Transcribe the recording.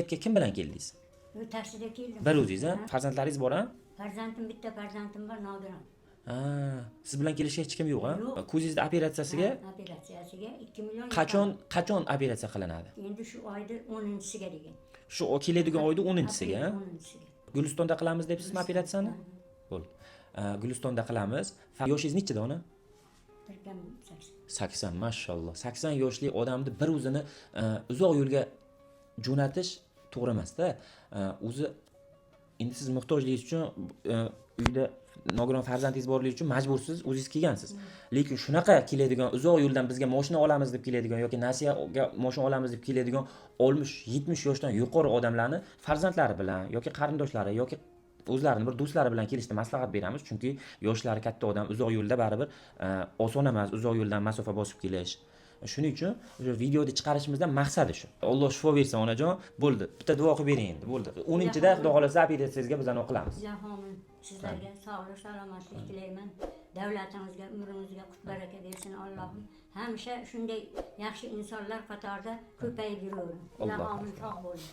Yerga kim bilan keldingiz? Yo, taksida keldim. Bir o'zingiz, a? Ha. Farzandlaringiz bor, a? Farzandim, bitta farzandim bor, nogiron. Ha, siz bilan kelishga hech kim yo'q, a? Yo'q. Ko'zingizni operatsiyasiga Ha, operatsiyasiga 2 million. Qachon operatsiya qilinadi? Endi shu oyda 10-siga degan. Shu keladigan oyda 10-siga, a? 10-siga. Gulistonda qilamiz debsizmi operatsiyani? Bo'ldi. Gulistonda qilamiz. Yoshingiz nechida, ona? Birgam 80. 80, mashalloh. 80 yoshli odamni bir o'zini uzoq yo'lga jo'natish to'g'ri emasda. O'zi endi siz muhtojligingiz uchun, uyda nogiron farzandingiz borligi uchun majbursiz, o'zingiz kelgansiz. Lekin shunaqa keladigan, uzoq yo'ldan bizga moshina olamiz deb keladigan yoki nasiyaga moshina olamiz deb keladigan 60-70 yoshdan yuqori odamlarni farzandlari bilan yoki qarindoshlari yoki o'zlarini bir do'stlari bilan kelishni maslahat beramiz, chunki yoshlari katta odam uzoq yo'lda baribir oson emas uzoq yo'ldan masofa bosib kelish. Shuning uchun o'sha videoda chiqarishimizdan maqsadi shu. Alloh shifo bersin, onajon. Bo'ldi, bitta duo qilib bering endi, bo'ldi. 10-da, xudo xohlasa, operatsiyangizga biz anavi qilamiz. Ilohim, sizlarga sog'lik, salomatlik tilayman. Davlatingizga, umringizga qut baraka bersin Allohim. Hamisha shunday yaxshi insonlar qatorida ko'payib yuravering. Alloh. Ilohim, sog' bo'ling.